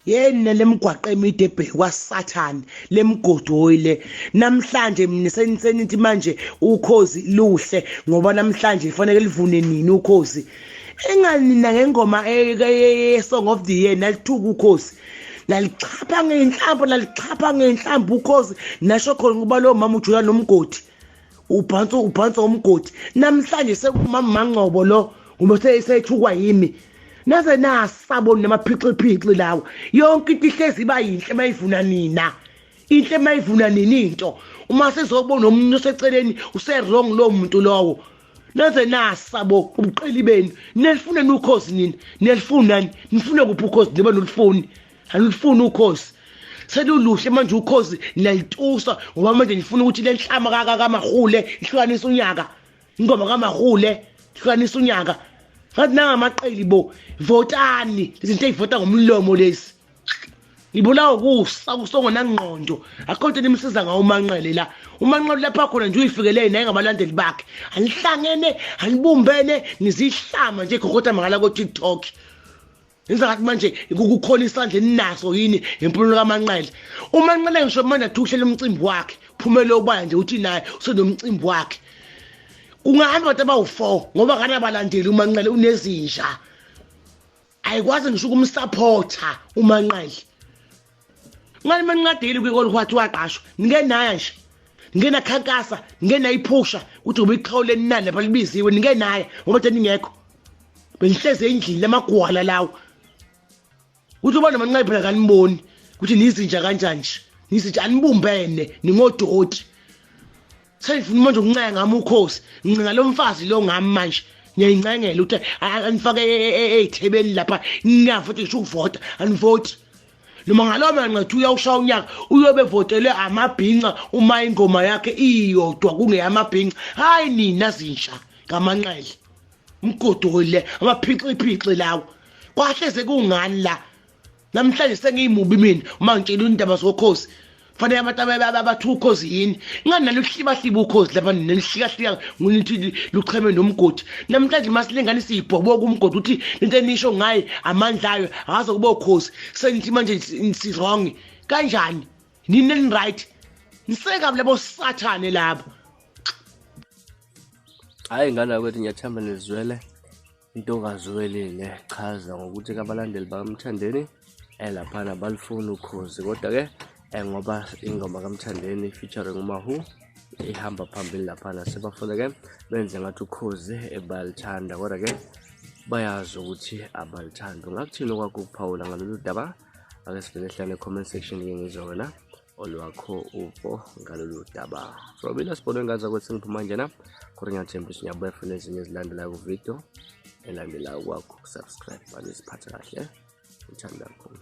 Yena lemigwaqo emide ebhekwa Sathane lemgodoyi le namhlanje mina senithi manje ukhozi luhle ngoba namhlanje kufanele livune nini ukhozi engani nina ngengoma ye-song of the year nalithuka ukhozi nalixhapha ngenhlamvu nalixhapha ngenhlamvu ukhozi nasho khona ukuba lowo mama ujula nomgodi ubhansa ubhansa umgodi namhlanje sekumama mangcobo lo ngoba seyethukwa yimi naze nasabona namaphixiphici lawo yonke into ihlezi iba yinhle mayivuna nina inhle mayivuna nini into uma sizobona omunye oseceleni use-wrong lowo muntu lowo naze nasabo ubuqili benu nilifuna nukhozi nina nilifunani nifuna kuphi ukhozi niba nolifuni anilifuni ukhozi seluluhle manje ukhozi niyalitusa ngoba manje nifuna ukuthi le nhlama kamahule ihlukanise unyaka ingoma kamahule ihlukanise unyaka ngathi nangamaqili bo votani izinto ey'vota ngomlomo lezi ngibulawa kusa kusongonangqondo akho nto nimsiza ngawo umanqele la umanqele lapha khona nje uyifikele naye ngabalandeli bakhe anihlangene anibumbene nizihlama nje khokhotha makala ko-tiktok Yenza ngathi manje kukhona isandla eninaso yini ngempumelelo kaManqele. UManqele ngisho manje athi uhlela umcimbi wakhe, phumele obala nje uthi naye usenomcimbi wakhe. Kungahamba abantu abawu-4 ngoba kanabalandeli uManqele unezinja. Ayikwazi ngisho ukumsupporta uManqele. Ngani manqadile kwikolo kwathi waqashwa nike naya nje nike nakhankasa nike nayiphusha ukuthi ngoba iqhawe leninani lapha libiziwe nike naya ngoba thina ningekho benihlezi endlini lamagwala lawo uthi ubona manqayi phela kaniboni ukuthi nizinja kanjani nje nizinja anibumbene ningodoti sengifuna manje ukuncenga ngami ukhosi ngincenga lo mfazi lo ngami manje ngiyayincengela ukuthi anifake ey'thebeni lapha ngingafuthi ngisho ukuvota anivoti noma ngalowo manqethu uyawushaya unyaka uyobe votelwe amabhinca uma ingoma yakhe iyodwa kungeyamabhinca hhayi nina zinja ngamanxele umgodoyi le amaphixiphici lawo kwahleze kungani la namhlanje sengiyimubi mina uma ngitshela indaba zokhozi fanele abantu abathi ukhozi yini ngani naluhlibahliba ukhozi lapha nenihlikahlika ngunithi lucheme nomgodi namhlanje masilingane siyibhoboka umgodi uthi lento enisho ngaye amandla ayo akaze kuba ukhozi senithi manje si-wrong kanjani nini eni-right nisekabi labo sathane labo Hhayi ngane yakwethu ngiyathemba nizwele into kaZwelile chaza ngokuthi kabalandeli bakaMthandeni laphana balifuna ukhozi kodwa-ke ngoba ingoma kaMthandeni featuring uMahu ihamba phambili laphana sebafuna-ke benze ngathi ukhozi bayalithanda kodwa-ke bayazi ukuthi abalithandi. Ungakuthini okwakho ukuphawula ngalolu daba? Ake sivele hlane comment section ke ngizwe wena olwakho uvo ngalolu daba. So mina sibone ngaza ukuthi ngiphuma njena kodwa ngiyathembisa ngiyabuya futhi ezinye ezilandelayo kuvidiyo elandelayo kwakho kusubscribe manje siphatha kahle ngithanda kakhulu.